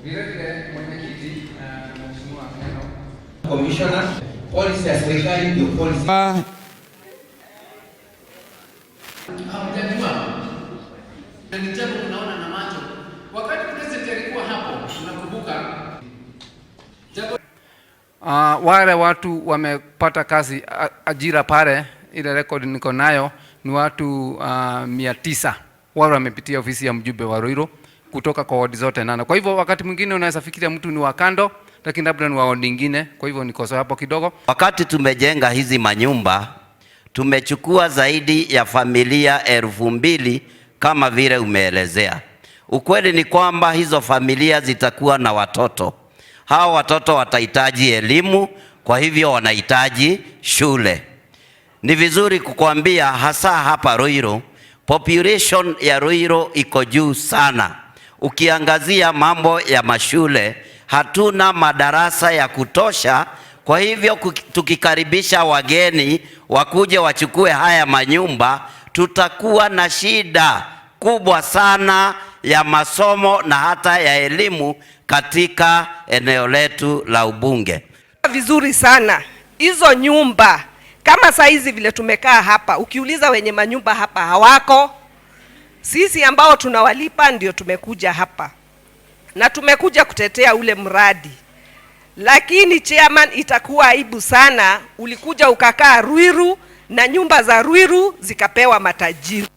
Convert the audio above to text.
Vile vile mwenyekiti, Mheshimiwa Ngeno, Commissioner, policy ya serikali ndio policy. Hamjajua na ni jambo mnaona na macho. Wakati president alikuwa hapo, unakumbuka jambo. Wale watu wamepata kazi ajira pale, ile record niko nayo ni watu 900 wale wamepitia ofisi ya mjumbe wa Ruiru kutoka kwa wadi zote nane. Kwa hivyo wakati mwingine unaweza fikiria mtu ni wa kando, lakini labda ni wa wadi nyingine. Kwa hivyo nikosoe hapo kidogo. Wakati tumejenga hizi manyumba tumechukua zaidi ya familia 2000 kama vile umeelezea. Ukweli ni kwamba hizo familia zitakuwa na watoto. Hao watoto watahitaji elimu, kwa hivyo wanahitaji shule. Ni vizuri kukwambia hasa hapa Ruiru, population ya Ruiru iko juu sana. Ukiangazia mambo ya mashule, hatuna madarasa ya kutosha. Kwa hivyo tukikaribisha wageni wakuje wachukue haya manyumba, tutakuwa na shida kubwa sana ya masomo na hata ya elimu katika eneo letu la ubunge. Vizuri sana hizo nyumba kama saa hizi vile tumekaa hapa, ukiuliza wenye manyumba hapa hawako. Sisi ambao tunawalipa ndio tumekuja hapa na tumekuja kutetea ule mradi, lakini chairman, itakuwa aibu sana ulikuja ukakaa Ruiru na nyumba za Ruiru zikapewa matajiri.